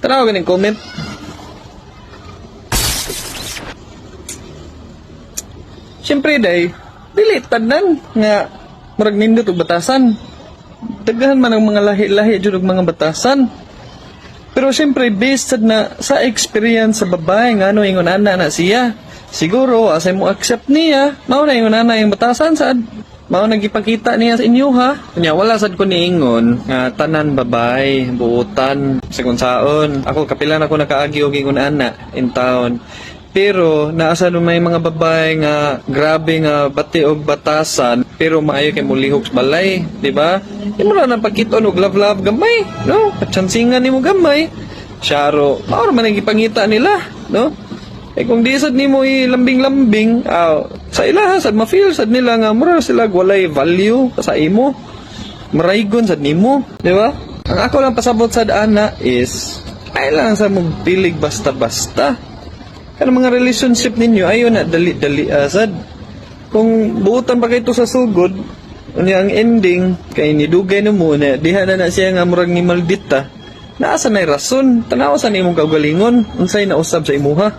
Tanaw ganing comment. Siyempre day, dili tanan nga murag nindot og batasan. Daghan man ang mga lahi-lahi jud og mga batasan. Pero siyempre based sad na sa experience sa babae nga ano ingon ana na siya. Siguro asay mo accept niya, mao na ingon ana yung batasan sad. Mao na gipakita niya sa inyo ha. Unya wala sad ko niingon nga tanan babae buutan sa kung saon. Ako kapila na ko nakaagi og ingon ana in town. Pero naa sad may mga babae nga grabe nga bati og batasan pero maayo kay mulihok sa balay, di ba? Imo ra nang pagkit-on og love love gamay, no? Patsansingan nimo gamay. Syaro, mao ra man ang gipangita nila, no? Eh kung di sad nimo ilambing-lambing, sa ilaha sad ma-feel sad nila nga mura sila walay value sa imo. Maraygon sad nimo, di ba? Ang ako lang pasabot sad ana is ay lang sa mo pilig basta-basta. Kanang mga relationship ninyo ayo na dali-dali asad. Kung buutan pa kaayo sa sugod, unya ang ending kay nidugay na mo na diha na na siya nga murag ni maldita. Naa sa nay rason, tanaw sa nimong kaugalingon, unsay nausab sa imuha.